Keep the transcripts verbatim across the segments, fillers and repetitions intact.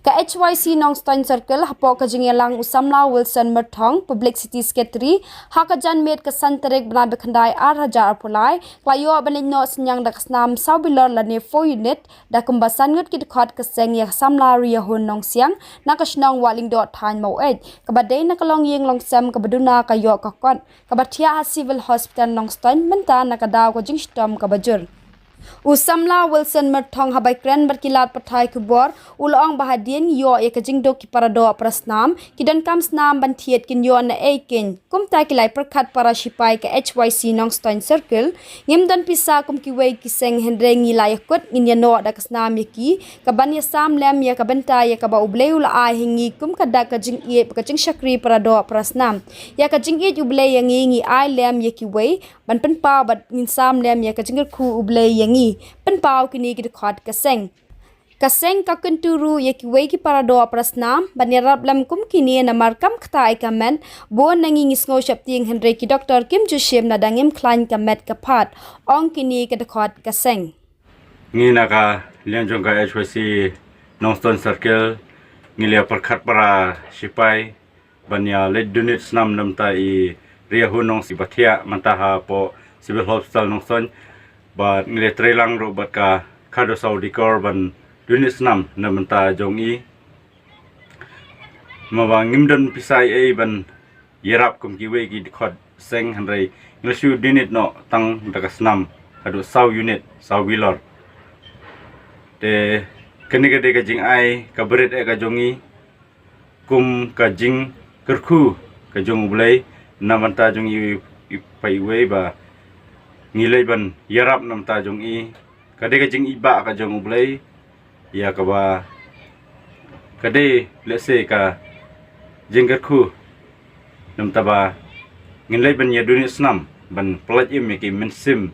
Ka H Y C Nongstoiñ Circle, hapoh ka jingïalang u samla Wilson Myrthong, Publicity Secretary, ha ka janmiet ka san tarik bnai ba khyndai ar hajar arphew lai, ka la ïoh ban leit noh synñiang da ka snam saw bilor lane four unit, da kumba san ngut ki dkhot ka seng ïa ka samla Riahun Nongsiang, na ka shnong Wahlyngdoh thaiñ Maweit, kaba dei na ka longïing longsem kaba duna ka ïoh ka kot, kaba thiah ha Civil Hospital Nongstoiñ mynta na ka daw ka jingshitom kaba jur. U samla Wilson Myrthong, haba kren bad ki lad pathai khubor, u la ong ba hadien ïoh ïa ka jingduk ki paradoh parasnam, ki donkam snam ban thied kin ïoh na ei keiñ. Kumta ki la ïa pyrkhat para shipai ka H Y C Nongstoiñ Circle, ngim don pisa kum kiwei ki seng, hynrei ngi la ïa kut ngin ïa noh da ka snam ïa ki, kaban ïa sam lem ïa ka bynta ïa kaba U Blei u la ai ha ngi kum ka dak ka jingïeit bad ka jingshakri paradoh parasnam. Ïa ka jingïeit U Blei ïa ngi, ngi ai lem ïa kiwei, ban pynpaw bad ngin sam lem ïa ka jingkyrkhu U Blei ïa ngi. Pynpaw kine ki dkhot ka seng. Ka seng ka kyntu ruh ïa kiwei ki paradoh parasnam ban ïarap lem kum kine, namar kam ktah ïa ka met, bun na ngi ngi sngew sheptieng, hynrei ki doktor kim ju shim lada ngim khlaiñ ka met ka phad, ong kine ki dkhot ka seng. Ngi na ka liang jong ka H Y C Nongstoiñ Circle, ngi la ïa pyrkhat para shipai ban ïa leit donate snam na bynta i Riahun Nongsiang ba thiah mynta hapoh Civil Hospital Nongstoiñ, bad ngi la ïa trei lang ruh bad ka khadduh saw dikor ban donate snam na bynta jong i. Namar ba ngim don pisa ei ei ban ïarap kum kiwei ki dkhot seng, hynrei ngi la shu donate noh tang da ka snam haduh saw unit, saw bilor. Te kane ka dei ka jingai kaba rit eh ka jong i, kum ka jingkyrkhu ka jong U Blei na bynta jong i, i pa iwei, ba ngi leit ban ïarap na bynta jong i. Ka dei ka jingïeit ka jong U Blei ïa kaba ka dei lehse ka jingkyrkhu, na bynta ba ngin leit ban ïa donate snam ban pyllait im ïa ki mynsiem,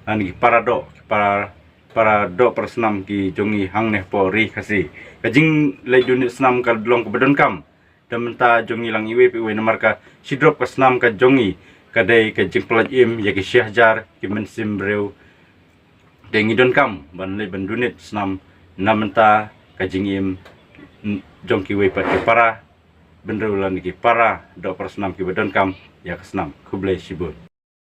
ha ki paradoh, ki para, paradoh parasnam ki jong i hangne hapoh ri Khasi. Ka jingleit donate snam ka long kaba donkam da bynta jong i lang iwei pa iwei, namar ka shidrop ka snam ka jong i ka dei ka jingpyllait im ïa ki shi hajar ki mynsiem briew. Te ngi donkam ban leit ban donate snam na bynta ka jingim jong kiwei pat ki para bynriew lane ki paradoh parasnam kiba donkam ïa ka snam. Khublei shibun.